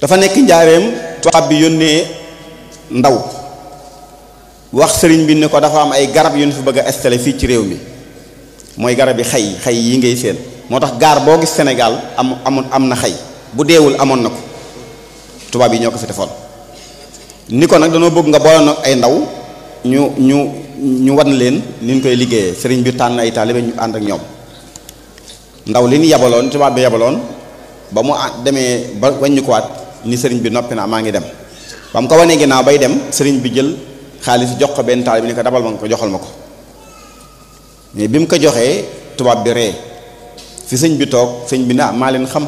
dafa nekk njaareem tubaab bi yónnee ndaw wax sëriñ bi ne ko dafa am ay garab yu ñu fi bëgg a installé fii ci réew mi mooy garab yi xay yi ngay seen moo tax gaar boo gis Sénégal am na xay bu deewul amoon na ko tubaab yi ñoo ko fi defoon ni ko nag dañoo bëgg nga boole nag ay ndaw ñu wan leen ni ñu koy liggéeyee sëriñ bi tànn ay taalibe ñu ànd ak ñoom ndaw li ñu yabaloon tubaab bi yabaloon ba mu demee ba wàññi ko waat ni sëriñ bi noppi naa maa ngi dem ba mu ko wanee ginnaaw bay dem sëriñ bi jël xaalis jox ko benn taalibe bi ni ko dabal ma ko joxal ma ko mais bi mu ko joxee tubaab bi ree fi sëñ bi toog sëñ bi na maa leen xam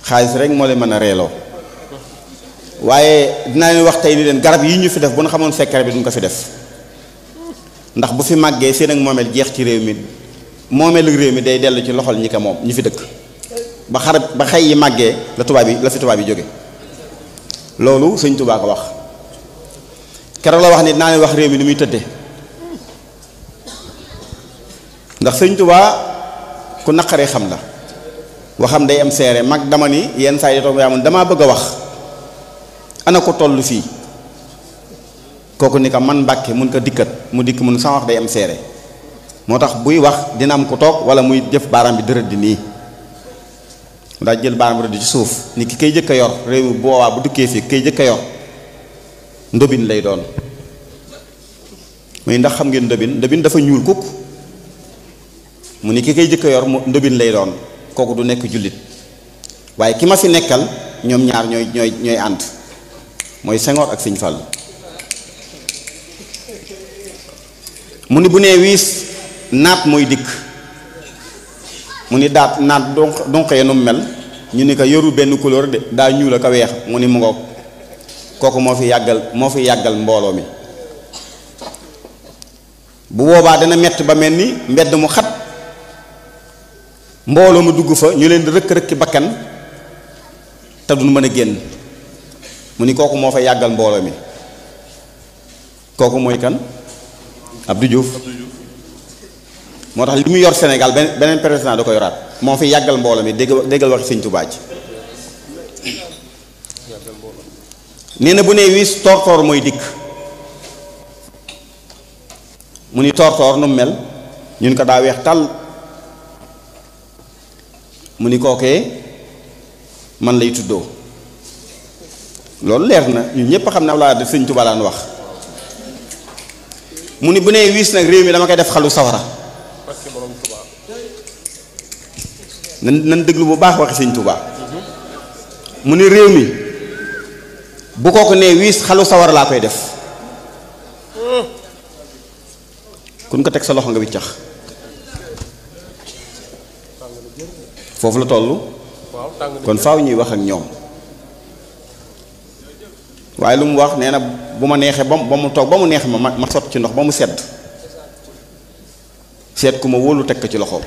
xaalis rek moo leen mën a reeloo waaye dinaa leen wax tey ni leen garab yi ñu fi def bu ñu xamoon secret bi duñ ko fi def ndax bu fi màggee seen ak moomeel jeex ci réew mi moomeelu réew mi day dellu ci loxol ñi ko moom ñi fi dëkk ba xay yi màggee la fi tubaab yi jóge loolu sëñ Tuubaa ko wax keroog la wax ni dinaa leen wax réew mi ni muy tëdde ndax sëñ Tuubaa ku naqaree xam la waxam day am seere mag dama ni yenn saa yi toog yaa mun damaa bëgg a wax ana ko toll fii kooku ni ko man Mbàkke mun ko dikkat mu dikk mun sama wax day am seere moo tax buy wax dina am ko toog wala muy jëf baaraam bi dërët di nii daa jël baaraam bi rëdd ci suuf ni ki kay jëkk a yor réew mi boobaa bu dukkee fii kay jëkk a yor ndobin lay doon muy ndax xam ngeen ndobin dafa ñuul kukk mu ni ki kay jëkk a yor ndobin lay doon kooku du nekk jullit waaye ki ma fi nekkal ñoom ñaar ñooy ànd mooy Senghor ak Sëñ Fallu mu ni bu nee wiis naat mooy dikk mu ni naat donqee nu mel ñu ni ko yoru benn couleur de daa ñuul ak a weex mu ni mu ngoog kooku moo fi yàggal mbooloo mi bu boobaa dana metti ba mel ni mbedd mu xat mbooloo mu dugg fa ñu leen di rëkk-rëkki bakkan te duñ mën a génn mu ni kooku moo fa yàggal mbooloo mi kooku mooy kan Abdou Diouf moo tax li mu yor Sénégal beneen président da ko yoraat moo fi yàggal mbooloo mi déggal waxi Sëñ Tuubaa ji nee na bu nee wiis toor mooy dikk mu ni toor nu mel ñun ko daa weex tàll mu ni kookee man lay tuddoo loolu leer na ñun ñépp xam ne Abdoulaye Wade Sëñ Tuubaa daan wax mu ni bu nee wiis nag réew mi dama koy def xalu sawara nan déglu bu baax waxi Sëñ Tuubaa mu ni réew mi bu kooku nee wiis xalu sawara laa koy def kun ko teg sa loxo nga wiccax foofu la toll kon faaw ñuy wax ak ñoom waaye lu mu wax nee na bu ma neexee ba mu toog ba mu neex ma sot ci ndox ba mu sedd seet ku ma wóolu teg ko ci loxoom